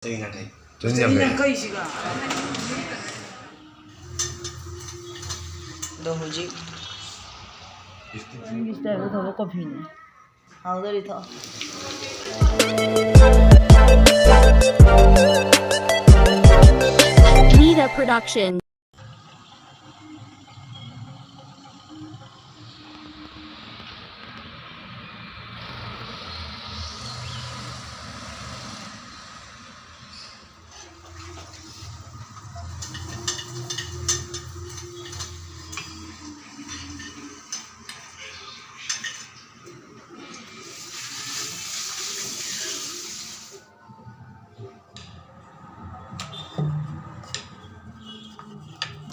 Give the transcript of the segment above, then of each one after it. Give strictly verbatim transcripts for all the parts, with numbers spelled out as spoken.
ꯆꯅꯤ ꯌꯥꯡꯈꯩ꯫ ꯆꯅꯤ ꯌꯥꯡꯈꯩ꯫ ꯌꯥꯡꯈꯩꯁꯤꯒ꯫ ꯑꯗꯣ ꯍꯧꯖꯤꯛ ꯅꯪꯒꯤ ꯁ꯭ꯇꯥꯏꯜꯗ ꯇꯧꯕ ꯀꯣꯐꯤꯅꯤ꯫ ꯍꯥꯎꯗꯣꯔꯤ, ꯊꯛꯑꯣ꯫ Nida Production.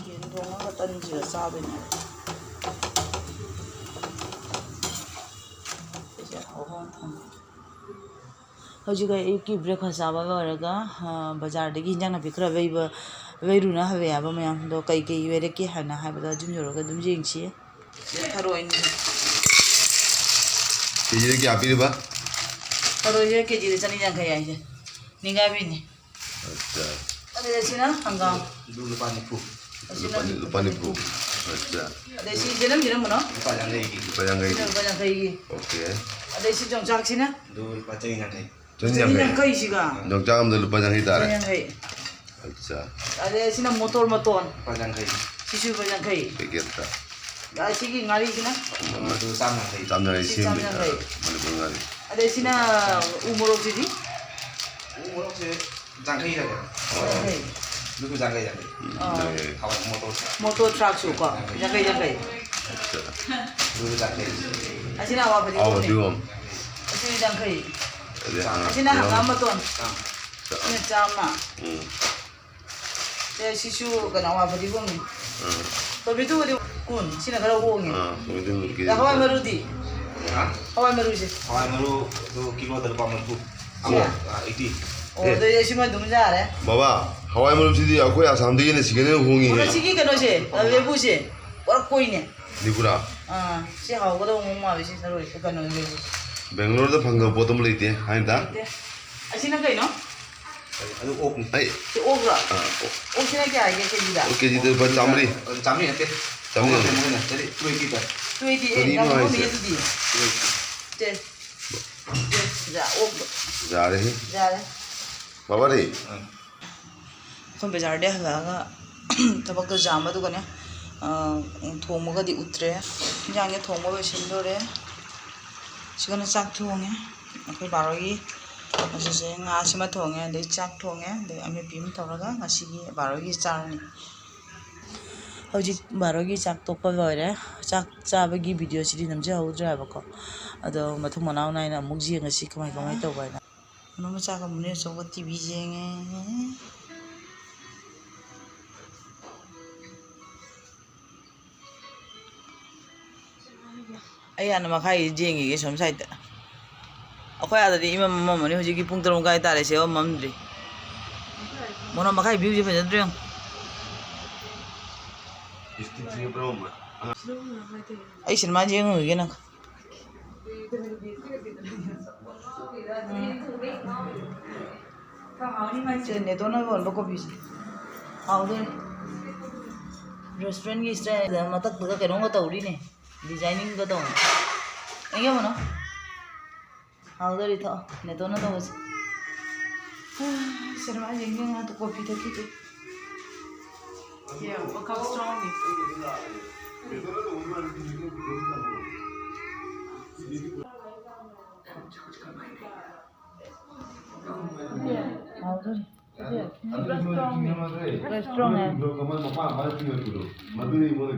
ꯌꯦꯟ ꯊꯣꯡꯉꯒ ꯇꯟꯁꯤꯒ ꯆꯥꯗꯣꯏꯅꯦ꯫ ꯁꯤꯁꯦ ꯍꯧꯍꯧ ꯊꯝꯃꯦ꯫ ꯍꯧꯖꯤꯛ ꯑꯩ ꯑꯌꯨꯛꯀꯤ breakfast ꯆꯥꯕ ꯂꯣꯏꯔꯒ, ꯑ, ꯕꯖꯥꯔꯗꯒꯤ ꯏꯟꯖꯥꯡ ꯅꯥꯄꯤ ꯈꯔ ꯂꯩꯕ, ꯂꯩꯔꯨꯅ ꯍꯜꯂꯛꯑꯦ ꯍꯥꯏꯕ ꯃꯌꯥꯝꯗꯣ꯫ ꯀꯩꯀꯩ ꯂꯩꯔꯛꯀꯦ ꯍꯥꯏꯅ ꯍꯥꯏꯕꯗꯣ ꯑꯗꯨꯝ ꯌꯧꯔꯒ ꯑꯗꯨꯝ ꯌꯦꯡꯁꯤ꯫ ꯁꯤ ꯊꯔꯣꯏꯅꯤ꯫ ꯀꯦꯖꯤꯗ ꯀꯌꯥ ꯄꯤꯔꯤꯕ? ꯊꯔꯣꯏꯁꯦ ꯀꯦꯖꯤꯗ ꯆꯅꯤ ꯌꯥꯡꯈꯩ ꯍꯥꯏꯁꯦ꯫ ꯅꯤꯡꯒꯥꯕꯤꯅꯤ꯫ ꯑꯠꯆꯥ꯫ ꯑꯗꯨꯗ ꯁꯤꯅ ꯍꯪꯒꯥꯝ꯫ ꯑꯗꯨ ꯂꯨꯄꯥ ꯅꯤꯐꯨ꯫ ꯑꯁꯤꯅ ꯂꯨꯄꯥ ꯅꯤ-, ꯂꯨꯄꯥ ꯅꯤꯐꯨ꯫ ꯑꯠꯆꯥ꯫ ꯑꯗꯩ ꯁꯤ ꯖꯦꯅꯝ, ꯖꯦꯅꯝ ꯃꯅꯣ? ꯂꯨꯄꯥ ꯌꯥꯡꯈꯩꯒꯤ꯫ ꯂꯨꯄꯥ ꯌꯥꯡꯈꯩꯒꯤ꯫ ꯁꯤꯅ ꯂꯨꯄꯥ ꯌꯥꯡꯈꯩꯒꯤ꯫ ꯑꯣꯀꯦ꯫ ꯑꯗꯩ ꯁꯤ ꯌꯣꯡꯆꯥꯛꯁꯤꯅ? ꯑꯗꯨ ꯂꯨꯄꯥ ꯆꯅꯤ ꯌꯥꯡꯈꯩ꯫ ꯆꯅꯤ ꯌꯥꯡꯈꯩ꯫ ꯆꯅꯤ ꯌꯥꯡꯈꯩꯁꯤꯒ? ꯌꯣꯡꯆꯥꯛ ꯑꯃꯗ ꯂꯨꯄꯥ ꯌꯥꯡꯈꯩ ꯇꯥꯔꯦ꯫ ꯆꯅꯤ ꯌꯥꯡꯈꯩ꯫ ꯑꯠꯆꯥ꯫ ꯑꯗꯩ ꯁꯤꯅ ꯃꯣꯇꯣꯔ ꯃꯇꯣꯟ꯫ ꯂꯨꯄꯥ ꯌꯥꯡꯈꯩ꯫ ꯁꯤꯁꯨ ꯂꯨꯄꯥ ꯌꯥꯡꯈꯩ꯫ ꯄꯦꯀꯦꯠꯇ꯫ ꯑꯗ ꯁꯤꯒꯤ ꯉꯥꯔꯤꯁꯤꯅ? ꯑꯗꯨ ꯆꯥꯝ ꯌꯥꯡꯈꯩ꯫ ꯆꯥꯝ ꯌꯥꯡꯈꯩ ꯁꯤ ꯁꯦꯝꯕ ꯆꯥꯝ ꯌꯥꯡꯈꯩ꯫ ꯃꯅꯤꯄꯨꯔ ꯉꯥꯔꯤ꯫ ꯑꯗꯩ ꯁꯤꯅ ꯎ ꯃꯣꯔꯣꯛꯁꯤꯗꯤ? ꯎ ꯃꯣꯔꯣꯛꯁꯦ ꯌꯥꯡꯈꯩ ꯂꯩꯔꯦ꯫ ꯌꯥꯡꯈꯩ꯫ ꯂꯨꯄꯥ ꯌꯥꯡꯈꯩ, ꯌꯥꯡꯈꯩ꯫ ꯎꯝ, ꯑꯥ꯫ ꯌꯥꯡꯈꯩ꯫ ꯊꯥꯎ ꯃꯣꯇꯣꯔ ꯊ꯭ꯔꯥꯛ꯫ ꯃꯣꯇꯣꯔ ꯊ꯭ꯔꯥꯛꯁꯨ ꯀꯣ, ꯌꯥꯡꯈꯩ, ꯌꯥꯡꯈꯩ꯫ ꯑꯠꯆꯥ꯫ ꯂꯨꯄꯥ ꯌꯥꯡꯈꯩ꯫ ꯑꯁꯤꯅ ꯑꯋꯥ ꯐꯗꯤꯒꯣꯝꯅꯦ꯫ ꯑꯋꯥ ꯐꯗꯤꯒꯣꯝ꯫ ꯑꯁꯤ ꯌꯥꯡꯈꯩ꯫ ꯑꯗꯩ ꯍꯪꯒꯥꯝ꯫ ꯑꯁꯤꯅ ꯍꯪꯒꯥꯝ ꯃꯇꯣꯟ꯫ ꯆꯥꯝ꯫ ꯁꯤꯅ ꯆꯥꯝꯃ꯫ ꯎꯝ꯫ ꯁꯦ, ꯁꯤꯁꯨ ꯀꯩꯅꯣ, ꯑꯋꯥ ꯐꯗꯤꯒꯣꯝꯅꯤ꯫ ꯑꯥ꯫ ꯇꯣꯃꯦꯇꯣꯗꯤ ꯀꯨꯟ, ꯁꯤꯅ ꯈꯔ ꯍꯣꯡꯉꯦ꯫ ꯑꯥ, ꯇꯣꯃꯦꯇꯣ ꯀꯦꯖꯤ ꯑꯗ ꯍꯋꯥꯏ ꯀꯨꯟ꯫ ꯃꯔꯨꯗꯤ? ꯍꯥ? ꯍꯋꯥꯏ ꯃꯔꯨꯁꯦ? ꯍꯋꯥꯏ ꯃꯔꯨ ꯑꯗꯨ ꯀꯤꯂꯣꯗ ꯂꯨꯄꯥ ꯃꯔꯤꯐꯨ꯫ ꯁꯤꯅ? ꯑꯃ, ꯑꯥ, ꯑꯩꯠꯇꯤ꯫ ꯑꯣ, ꯑꯦ꯫ ꯑꯗꯨꯗꯤ ꯁꯤꯃ ꯑꯗꯨꯝ ꯌꯥꯔꯦ꯫ ꯕꯕꯥ, ꯍꯋꯥꯏ ꯃꯔꯨꯁꯤꯗꯤ ꯑꯩꯈꯣꯏ ꯑꯁꯥꯝꯗꯒꯤ ꯍꯦꯟꯅ ꯁꯤꯒꯅꯦꯜ ꯍꯣꯡꯉꯤꯍꯦ꯫ ꯑꯣ, ꯁꯤꯒꯤ ꯀꯩꯅꯣꯁꯦ, ꯑ, ꯂꯦꯕꯨꯁꯦ, ꯄꯨꯔꯥ ꯀꯣꯏꯅꯦ꯫ ꯂꯦꯕꯨꯔꯥ? ꯑꯥ, ꯁꯤ ꯍꯥꯎꯒꯗꯧꯕ ꯃꯑꯣꯡ ꯃꯥꯜꯂꯦ, ꯁꯤ ꯊꯔꯣꯏ, ꯀꯩꯅꯣ, ꯂꯦꯕꯨꯁꯦ꯫ ꯕꯦꯡꯒ꯭ꯂꯣꯔꯗ ꯐꯪꯗꯕ ꯄꯣꯠ ꯑꯃ ꯂꯩꯇꯦ ꯍꯥꯏꯗ? ꯂꯩꯇꯦ꯫ ꯑꯁꯤꯅ ꯀꯩꯅꯣ? ꯑꯗꯨ ꯑꯣꯛꯅꯤ꯫ ꯑꯩ ꯁꯤ ꯑꯣꯛꯔꯣ? ꯑꯥ, ꯑꯣꯛ꯫ ꯑꯣꯛꯁꯤꯅ ꯀꯌꯥ ꯍꯥꯏꯒꯦ ꯀꯦꯖꯤꯗ? ꯑꯣꯛ ꯀꯦꯖꯤꯗ ꯂꯨꯄꯥ ꯆꯥꯝꯃꯔꯤ꯫ ꯆꯥꯝꯃꯔꯤ ꯅꯠꯇꯦ꯫ ꯆꯥꯝꯃꯔꯤ ꯆꯥꯝꯃꯔꯤ ꯍꯥꯏꯁꯦ꯫ ꯃꯣꯏꯅ ꯆꯥꯝꯃꯔꯤ, two eighty ꯇꯥꯏ꯫ Two eighty, ꯑꯦ, ꯀꯔꯤꯅꯣ ꯌꯥꯝ ꯍꯥꯏꯁꯦ? ꯍꯣꯡꯉꯝꯃꯦ ꯑꯗꯨꯗꯤ꯫ ꯁꯦ, ꯁꯦ, ꯁꯤꯗ ꯑꯣꯛ꯫ ꯌꯥꯔꯦꯍꯦ꯫ ꯌꯥꯔꯦ꯫ ꯕꯕꯥꯗꯤ? ꯑꯥ꯫ ꯑꯩꯈꯣꯏ ꯕꯖꯥꯔꯗꯩ ꯍꯜꯂꯛꯑꯒ ꯊꯕꯛꯇꯣ ꯌꯥꯝꯕ, ꯑꯗꯨꯒꯅꯦ, ꯑ, ꯊꯣꯡꯕꯒꯗꯤ ꯎꯠꯇ꯭ꯔꯦ꯫ ꯏꯟꯖꯥꯡꯁꯦ ꯊꯣꯡꯕ ꯂꯣꯏꯁꯤꯟꯗꯣꯔꯦ꯫ ꯁꯤꯒꯅ ꯆꯥꯛ ꯊꯣꯡꯉꯦ꯫ ꯑꯩꯈꯣꯏ ꯕꯥꯔꯣꯒꯤ ꯉꯁꯤꯁꯦ ꯉꯥꯁꯤꯃ ꯊꯣꯡꯉꯦ, ꯑꯗꯩ ꯆꯥꯛ ꯊꯣꯡꯉꯦ, ꯑꯗꯩ ꯑꯃꯦꯠꯄꯤ ꯑꯃ ꯇꯧꯔꯒ ꯉꯁꯤꯒꯤ ꯕꯥꯔꯣꯒꯤ ꯆꯥꯔꯅꯤ꯫ ꯍꯧꯖꯤꯛ ꯕꯥꯔꯣꯒꯤ ꯆꯥꯛ ꯇꯣꯛꯄ ꯂꯣꯏꯔꯦ꯫ ꯆꯥꯛ ꯆꯥꯕꯒꯤ ꯚꯤꯗꯤꯑꯣꯁꯤꯗꯤ ꯅꯝꯖꯍꯧꯗ꯭ꯔꯦ ꯍꯥꯏꯕꯀꯣ꯫ ꯑꯗꯣ ꯃꯊꯪ ꯃꯅꯥꯎ ꯅꯥꯏꯅ ꯑꯃꯨꯛ ꯌꯦꯡꯉꯁꯤ ꯀꯃꯥꯏ ꯀꯃꯥꯏ ꯇꯧꯕ ꯍꯥꯏꯅ꯫ ꯀꯩꯅꯣ ꯃꯆꯥꯒ ꯃꯨꯅꯦ ꯑꯆꯧꯕ ꯇꯤ ꯚꯤ ꯌꯦꯡꯉꯦ꯫ ꯑꯩ ꯍꯥꯟꯅ ꯃꯈꯥꯒꯤ ꯌꯦꯡꯈꯤꯒꯦ ꯁꯣꯝ ꯁꯥꯏꯗꯠꯇ꯫ ꯑꯩꯈꯣꯏ ꯑꯥꯗꯗꯤ ꯏꯃꯝ ꯃꯝꯃꯅꯤ, ꯍꯧꯖꯤꯛꯀꯤ ꯄꯨꯡ ꯇꯔꯨꯛ ꯃꯈꯥꯏ ꯇꯥꯔꯦ, ꯁꯤꯐꯥꯎ ꯃꯝꯗ꯭ꯔꯤ꯫ ꯃꯣꯔꯥ ꯃꯈꯥꯏ ꯚ꯭ꯌꯨꯁꯦ ꯐꯖꯗ꯭ꯔꯣ ꯌꯦꯡꯉꯨ꯫ ꯑꯩ ꯁꯤꯅꯦꯃꯥ ꯌꯦꯡꯉꯨꯈꯤꯒꯦ ꯅꯪ꯫ ꯁꯤ ꯅꯦꯇꯣꯅ ꯌꯣꯟꯕ ꯀꯣꯐꯤꯁꯦ ꯍꯥꯎꯗꯣꯏꯅꯤ꯫ Restaurantꯀꯤ style ꯃꯊꯛꯇꯒ ꯀꯩꯅꯣꯝꯒ ꯇꯧꯔꯤꯅꯦ, designingꯒ ꯇꯧꯅ꯫ ꯑꯩ ꯌꯦꯡꯉꯨꯅ꯫ ꯍꯥꯎꯗꯣꯔꯤ, ꯊꯛꯑꯣ꯫ ꯅꯦꯇꯣꯅ ꯇꯧꯕꯁꯦ꯫ ꯁꯤꯅꯦꯃꯥ ꯌꯦꯡ ꯌꯦꯡ ꯉꯥꯛꯇ ꯀꯣꯐꯤ ꯊꯛꯈꯤꯗꯣꯏ꯫ Yeah, what comes strong is ꯍꯥꯎꯗꯣꯔꯤ꯫ Restaurantꯅꯦ꯫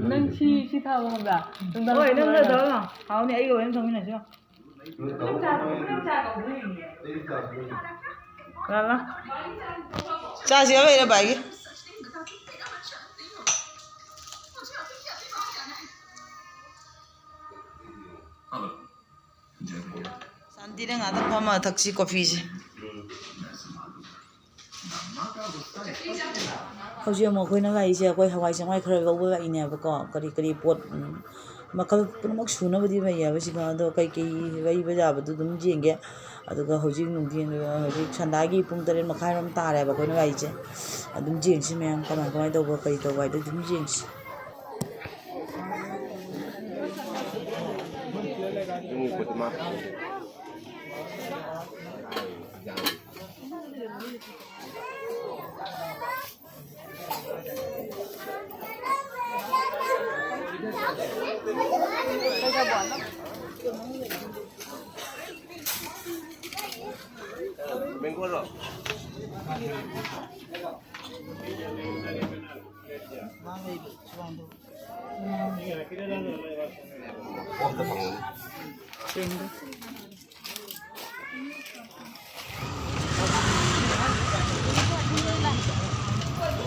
ꯅꯪ ꯁꯤ, ꯁꯤ ꯊꯥꯕ ꯈꯪꯕ꯭ꯔꯥ? ꯅꯨꯡꯗꯥꯡ ꯍꯣꯏ, ꯅꯪ ꯊꯥꯕ ꯈꯔ ꯊꯛꯑꯣ꯫ ꯍꯥꯎꯅꯤ, ꯑꯩꯒ ꯍꯣꯔꯦꯟ ꯊꯛꯃꯤꯟꯅꯁꯤ ꯂꯥꯎ꯫ ꯂꯥ, ꯂꯥ꯫ ꯆꯥꯁꯤ ꯑꯃ ꯂꯩꯔꯦ ꯚꯥꯏꯒꯤ꯫ ꯁꯥꯟꯇꯤꯗ ꯉꯥꯛꯇꯪ ꯐꯝꯃꯒ ꯊꯛꯁꯤ ꯀꯣꯐꯤꯁꯦ꯫ ꯍꯧꯖꯤꯛ ꯑꯃꯨꯛ ꯑꯩꯈꯣꯏꯅ ꯂꯥꯛꯏꯁꯦ, ꯑꯩꯈꯣꯏ ꯍꯋꯥꯏ ꯆꯦꯡꯋꯥꯏ ꯈꯔ ꯂꯧꯕ ꯂꯥꯛꯏꯅꯦꯕꯀꯣ꯫ ꯀꯔꯤ ꯀꯔꯤ ꯄꯣꯠ, ꯎꯝ, ꯃꯈꯜ ꯄꯨꯝꯅꯃꯛ ꯁꯨꯅꯕꯗꯤ ꯂꯩꯌꯦꯕ ꯁꯤꯗ, ꯑꯗꯣ ꯀꯩꯀꯩ ꯂꯩꯕ ꯌꯥꯕꯗꯨ ꯑꯗꯨꯝ ꯌꯦꯡꯒꯦ꯫ ꯑꯗꯨꯒ ꯍꯧꯖꯤꯛ ꯅꯨꯡꯊꯤꯜ, ꯍꯧꯖꯤꯛ ꯁꯟꯗꯥꯒꯤ ꯄꯨꯡ ꯇꯔꯦꯠ ꯃꯈꯥꯏꯔꯣꯝ ꯇꯥꯔꯦꯕ ꯑꯩꯈꯣꯏꯅ ꯂꯥꯛꯏꯁꯦ꯫ ꯑꯗꯨꯝ ꯌꯦꯡꯁꯤ ꯃꯌꯥꯝ, ꯀꯃꯥꯏ ꯀꯃꯥꯏꯅ ꯇꯧꯕ, ꯀꯔꯤ ꯇꯧꯕ ꯍꯥꯏꯗꯣ ꯑꯗꯨꯝ ꯌꯦꯡꯁꯤ꯫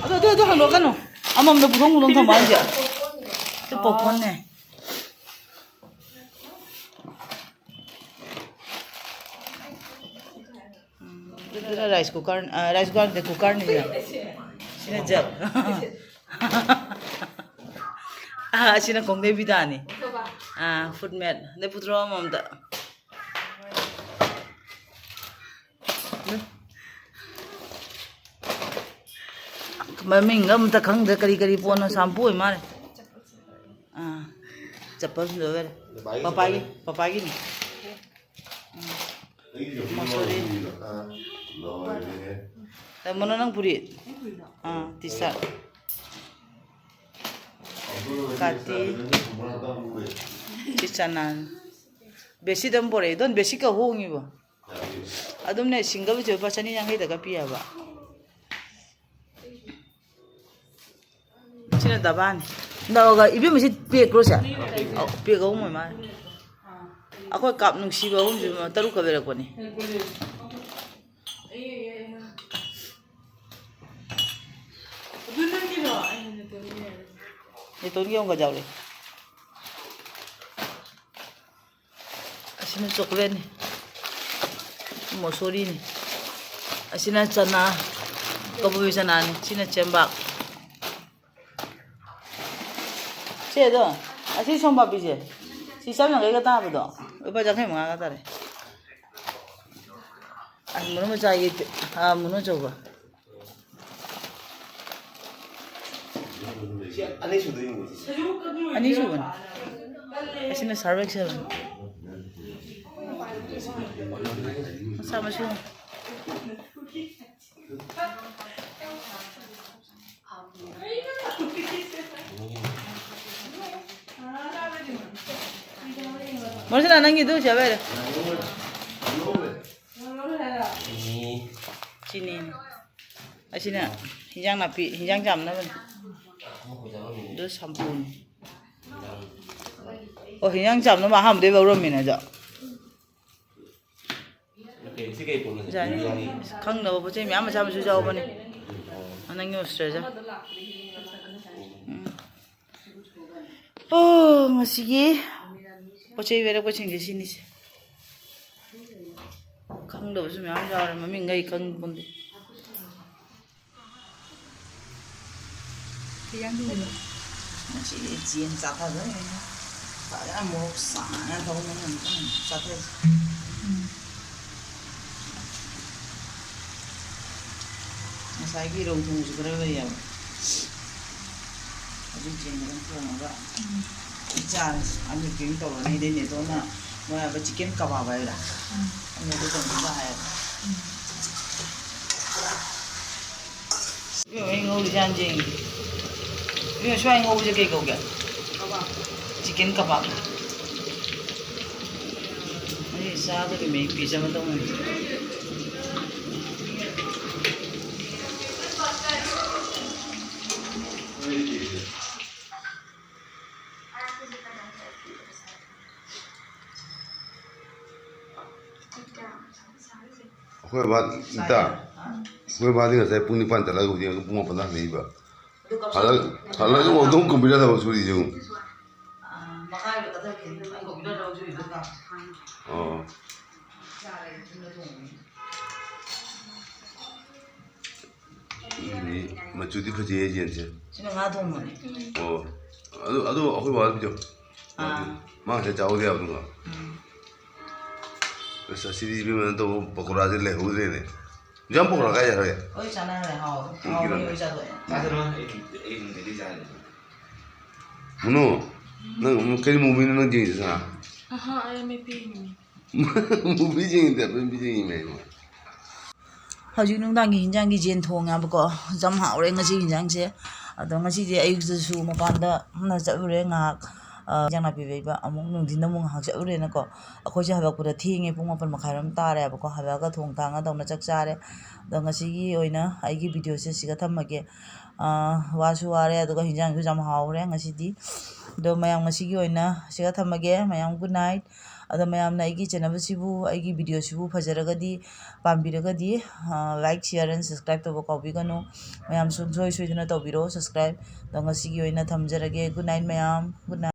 ꯑꯗꯨ, ꯑꯗꯨ, ꯑꯗꯨ ꯍꯥꯡꯗꯣꯛꯀꯅꯨ꯫ ꯑꯃꯃꯝꯗ ꯄꯨꯊꯣꯛ ꯄꯨꯊꯣꯛ ꯊꯝꯃꯣ ꯍꯥꯏꯁꯦ꯫ ꯁꯤ popcornꯅꯦ꯫ ꯎꯝ, ꯑꯗꯨꯅ rice cooker, ꯑ, rice cooker ꯅꯠꯇꯦ, cookerꯅꯤ ꯁꯤꯅ꯫ ꯁꯤꯅ jug꯫ ꯑ, ꯑꯁꯤꯅ ꯈꯣꯡꯗꯩ ꯕꯤꯗꯥꯅꯤ꯫ ꯑ, food mat꯫ ꯑꯗꯩ ꯄꯨꯊꯣꯔꯛꯑꯣ ꯑꯃꯃꯝꯗ꯫ ꯃꯃꯤꯡꯒ ꯑꯝꯇ ꯈꯪꯗ꯭ꯔꯦ, ꯀꯔꯤ ꯀꯔꯤ ꯄꯣꯠꯅꯣ, shampoo ꯑꯣꯏ ꯃꯥꯜꯂꯦ꯫ ꯑꯥ, ꯆꯄꯜ ꯂꯣꯏꯔꯦ꯫ ꯄꯄꯥꯒꯤ, ꯄꯄꯥꯒꯤꯅꯤ꯫ ꯎꯝ꯫ ꯃꯁꯨꯔꯤ꯫ ꯑꯥ, ꯃꯅꯣ, ꯅꯪ ꯐꯨꯔꯤꯠ? ꯑꯥ, T-shirt꯫ ꯀꯥꯇꯤ꯫ ꯁꯤ ꯆꯅꯥꯟ꯫ ꯕꯦꯁꯤꯠ ꯑꯃ ꯄꯣꯔꯛꯑꯦ꯫ ꯗꯣꯟ, ꯕꯦꯁꯤꯠꯀ ꯍꯣꯡꯉꯤꯕꯣ꯫ ꯑꯗꯨꯝꯅꯦ, singleꯁꯦ ꯂꯨꯄꯥ ꯆꯅꯤ ꯌꯥꯡꯈꯩꯗꯒ ꯄꯤ ꯍꯥꯏꯕ꯫ ꯁꯤꯅ ꯗꯕꯥꯅꯤ꯫ ꯅꯧꯒ ꯏꯕꯦꯝꯃ, ꯁꯤ packꯔꯣ ꯁꯦ? ꯑꯧ, pack ꯑꯍꯨꯝ ꯑꯣꯏ ꯃꯥꯜꯂꯦ꯫ ꯑꯩꯈꯣꯏ ꯀꯥꯞ ꯅꯨꯡꯁꯤꯕ ꯑꯍꯨꯝꯁꯤ ꯇꯔꯨꯛꯀ ꯂꯩꯔꯛꯄꯅꯤ꯫ ꯅꯦꯇꯣꯟꯒꯤ ꯑꯃꯒ ꯌꯥꯎꯔꯦ꯫ ꯑꯁꯤꯅ chocolateꯅꯤ, ꯃꯣꯁꯣꯔꯤꯅꯤ꯫ ꯑꯁꯤꯅ ꯆꯅꯥ, ꯀꯕꯨꯏ ꯆꯅꯥꯅꯤ꯫ ꯁꯤꯅ ꯆꯦꯡꯕꯥꯛ꯫ ꯁꯦ ꯑꯗꯣ, ꯑꯁꯤ ꯁꯣꯝ ꯄꯥꯛꯄꯤꯁꯦ, ꯁꯤ ꯆꯥꯝ ꯌꯥꯡꯈꯩꯒ ꯇꯥꯕꯗꯣ, ꯂꯨꯄꯥ ꯌꯥꯡꯈꯩ ꯃꯉꯥꯒ ꯇꯥꯔꯦ꯫ ꯃꯅꯨꯡ ꯃꯆꯥꯒꯤ, ꯑꯥ, ꯃꯅꯨꯡ ꯑꯆꯧꯕ꯫ ꯁꯤ ꯑꯅꯤꯁꯨꯗꯣꯏꯅꯤ꯫ ꯑꯅꯤꯁꯨꯕꯅꯤ꯫ ꯑꯁꯤꯅ ꯁꯥꯔꯚ ꯑꯦꯛꯁꯦꯜ꯫ ꯃꯆꯥ ꯃꯁꯨ꯫ ꯃꯣꯁꯤꯅ ꯅꯪꯒꯤꯗꯨ ꯆꯦ ꯂꯩꯔꯦ꯫ ꯆꯤꯅꯤ꯫ ꯑꯁꯤꯅ ꯍꯤꯟꯖꯥꯡ ꯅꯥꯄꯤ, ꯍꯤꯟꯖꯥꯡ ꯆꯥꯝꯅꯕꯅꯤ꯫ ꯑꯗꯨ ꯁꯝꯄꯨꯅꯤ꯫ ꯑꯣ, ꯍꯤꯟꯖꯥꯡ ꯆꯥꯝꯅꯕ ꯑꯍꯥꯟꯕꯗꯩ ꯂꯧꯔꯝꯃꯤꯅꯦ ꯑꯗꯣ꯫ ꯅꯠꯇꯦ, ꯁꯤ ꯀꯩ ꯄꯣꯠꯅꯣ? ꯌꯥꯅꯤ꯫ ꯕꯤꯔꯌꯥꯅꯤ꯫ ꯈꯪꯗꯕ ꯄꯣꯠ ꯆꯩ ꯃꯌꯥꯝ ꯃꯆꯥ ꯃꯁꯨ ꯌꯥꯎꯕꯅꯦ꯫ ꯑꯣ꯫ ꯅꯪꯒꯤ ꯃꯣꯏꯆꯔꯥꯏꯖꯔ꯫ ꯎꯝ꯫ ꯑꯣ, ꯉꯁꯤꯒꯤ ꯄꯣꯠ ꯆꯩ ꯂꯩꯔꯛꯄꯁꯤꯡꯁꯦ ꯁꯤꯅꯤꯁꯦ꯫ ꯈꯪꯗꯕꯁꯨ ꯃꯌꯥꯝ ꯌꯥꯎꯔꯦ, ꯃꯃꯤꯡꯒ ꯑꯩ ꯈꯪꯄꯣꯟꯇꯦ꯫ ꯉꯁꯤꯗꯤ ꯌꯦꯟ ꯆꯥꯊꯗꯣꯏꯅꯦ꯫ ꯐꯖꯅ ꯃꯣꯔꯣꯛ ꯁꯥꯅ ꯊꯣꯡꯉꯒ ꯑꯝꯇꯪ ꯆꯥꯊꯁꯤ꯫ ꯉꯁꯥꯏꯒꯤ ꯔꯧ ꯊꯣꯡꯕꯁꯨ ꯈꯔ ꯂꯩꯌꯦꯕ꯫ ꯑꯗꯨ ꯆꯦꯡ ꯑꯗꯨꯝ ꯊꯣꯡꯉꯒ ꯆꯥꯔꯁꯤ꯫ ꯑꯃꯦꯠꯄꯤ ꯑꯃ ꯇꯧꯔꯅꯤ꯫ ꯑꯗꯩ ꯅꯦꯇꯣꯟꯅ ꯃꯣꯏ ꯍꯥꯏꯕ ꯆꯤꯛꯀꯟ ꯀꯕꯥꯕ ꯍꯥꯏꯕ꯭ꯔꯥ? ꯑꯩꯅ ꯑꯗꯨ ꯇꯧꯅꯤꯡꯕ ꯍꯥꯏꯌꯦꯕ꯫ ꯏꯕꯦꯝꯃ, ꯑꯩ ꯉꯧꯔꯤꯁꯦ ꯍꯥꯟꯅ ꯌꯦꯡꯒꯦ꯫ ꯏꯕꯦꯝꯃ, ꯁ꯭ꯋꯥꯏ ꯉꯧꯕꯁꯦ ꯀꯩ ꯀꯧꯒꯦ? ꯆꯤꯛꯀꯟ ꯀꯕꯥꯕ꯫ ꯑꯩ ꯆꯥꯗꯣꯔꯤꯃꯤ, ꯄꯤꯖꯕ ꯇꯧꯅꯤ꯫ ꯑꯩꯈꯣꯏ ꯕꯥ, ꯏꯇꯥ, ꯑꯩꯈꯣꯏ ꯕꯥꯗꯤ ꯉꯁꯥꯏ ꯄꯨꯡ ꯅꯤꯄꯥꯟ ꯆꯠꯂꯒ ꯍꯧꯖꯤꯛ ꯄꯨꯡ ꯃꯥꯄꯟꯗ ꯍꯜꯂꯛꯏꯕ꯫ ꯍꯜꯂꯛ-, ꯍꯜꯂꯛꯑꯒ ꯑꯃꯨꯛ ꯑꯗꯨꯝ ꯀꯝꯄ꯭ꯌꯨꯇꯔ ꯊꯕꯛ ꯁꯨꯔꯤ ꯌꯦꯡꯉꯨ꯫ ꯑꯣ꯫ ꯎꯝ, ꯃꯆꯨꯗꯤ ꯐꯖꯩꯌꯦ ꯌꯦꯟꯁꯦ꯫ ꯁꯤꯅ ꯉꯥ ꯊꯣꯡꯕꯅꯦ꯫ ꯑꯣ꯫ ꯑꯗꯨ, ꯑꯗꯨ ꯑꯩꯈꯣꯏ ꯕꯥꯗ ꯄꯤꯖꯧ꯫ ꯑꯥ꯫ ꯃꯥ ꯉꯁꯥꯏ ꯆꯥꯍꯧꯗꯦ ꯍꯥꯏꯕꯗꯨ ꯉꯥ꯫ ꯎꯝ꯫ ꯑꯁ, ꯑꯁꯤꯗꯤ ꯏꯕꯦꯝꯃꯅ ꯇꯧꯕ ꯄꯀꯣꯔꯥꯁꯦ ꯂꯩꯍꯧꯗ꯭ꯔꯦꯅꯦ꯫ ꯌꯥꯝ ꯄꯀꯣꯔꯥ ꯀꯥꯏ ꯆꯠꯈ꯭ꯔꯒꯦ? ꯂꯣꯏ ꯆꯥꯅꯈ꯭ꯔꯦ, ꯍꯥꯎꯋꯦ꯫ ꯎꯝ, ꯍꯥꯎꯕꯅꯦ, ꯀꯤꯔꯝꯃꯦ꯫ ꯂꯣꯏ ꯆꯥꯊꯣꯛꯑꯦ꯫ ꯆꯥꯁꯅꯨ, ꯑꯩ, ꯑꯩ ꯅꯨꯡꯇꯤꯒꯤ ꯆꯥꯔꯦ꯫ ꯃꯨꯅꯨ, ꯅꯪ ꯀꯔꯤ movieꯅꯣ ꯅꯪ ꯌꯦꯡꯉꯤꯁꯤꯅ? ꯑꯍꯥ, ꯑꯩ ꯃꯤꯠ ꯄꯤꯛꯏꯅꯦ꯫ Movie ꯌꯦꯡꯉꯤꯗꯦ, movie ꯌꯦꯡꯉꯤꯅꯦ ꯑꯩꯉꯣꯟꯗ꯫ ꯍꯧꯖꯤꯛ ꯅꯨꯡꯗꯥꯡꯒꯤ ꯍꯤꯟꯖꯥꯡꯒꯤ ꯌꯦꯟ ꯊꯣꯡꯉꯦꯕꯀꯣ꯫ ꯌꯥꯝ ꯍꯥꯎꯔꯦ ꯉꯁꯤ ꯍꯤꯟꯖꯥꯡꯁꯦ꯫ ꯑꯗꯣ ꯉꯁꯤꯗꯤ ꯑꯌꯨꯛꯇꯁꯨ ꯃꯄꯥꯟꯗ ꯆꯠꯂꯨꯔꯦ ꯉꯥꯏꯍꯥꯛ, ꯑ, ꯍꯤꯟꯖꯥꯡ ꯅꯥꯄꯤ ꯂꯩꯕ꯫ ꯑꯃꯨꯛ ꯅꯨꯡꯊꯤꯟꯗ ꯑꯃꯨꯛ ꯉꯥꯏꯍꯥꯛ ꯆꯠꯂꯨꯔꯦꯅꯀꯣ꯫ ꯑꯩꯈꯣꯏꯁꯦ ꯍꯜꯂꯛꯄꯗ ꯊꯦꯡꯉꯦ, ꯄꯨꯡ ꯃꯥꯄꯟ ꯃꯈꯥꯏꯔꯣꯝ ꯇꯥꯔꯦꯕꯀꯣ꯫ ꯍꯜꯂꯛꯑꯒ ꯊꯣꯡ ꯊꯥꯛꯑꯒ ꯇꯧꯅ ꯆꯥꯛ ꯆꯥꯔꯦ꯫ ꯑꯗꯣ ꯉꯁꯤꯒꯤ ꯑꯣꯏꯅ ꯑꯩꯒꯤ videoꯁꯦ ꯁꯤꯒ ꯊꯝꯃꯒꯦ꯫ ꯑ, ꯋꯥꯁꯨ ꯋꯥꯔꯦ, ꯑꯗꯨꯒ ꯍꯤꯟꯖꯥꯡꯁꯨ ꯌꯥꯝ ꯍꯥꯎꯔꯦ ꯉꯁꯤꯗꯤ꯫ ꯑꯗꯣ ꯃꯌꯥꯝ ꯉꯁꯤꯒꯤ ꯑꯣꯏꯅ ꯁꯤꯒ ꯊꯝꯃꯒꯦ꯫ ꯃꯌꯥꯝ good night꯫ ꯑꯗꯣ ꯃꯌꯥꯝꯅ ꯑꯩꯒꯤ channelꯁꯤꯕꯨ, ꯑꯩꯒꯤ videoꯁꯤꯕꯨ ꯐꯖꯔꯒꯗꯤ, ꯄꯥꯝꯕꯤꯔꯒꯗꯤ, ꯑ, like, share and subscribe ꯇꯧꯕ ꯀꯥꯎꯕꯤꯒꯅꯨ꯫ ꯃꯌꯥꯝ ꯁꯨꯡꯁꯣꯏ ꯁꯣꯏꯗꯅ ꯇꯧꯕꯤꯔꯣ subscribe꯫ ꯑꯗꯣ ꯉꯁꯤꯒꯤ ꯑꯣꯏꯅ ꯊꯝꯖꯔꯒꯦ꯫ Good night ꯃꯌꯥꯝ, good night꯫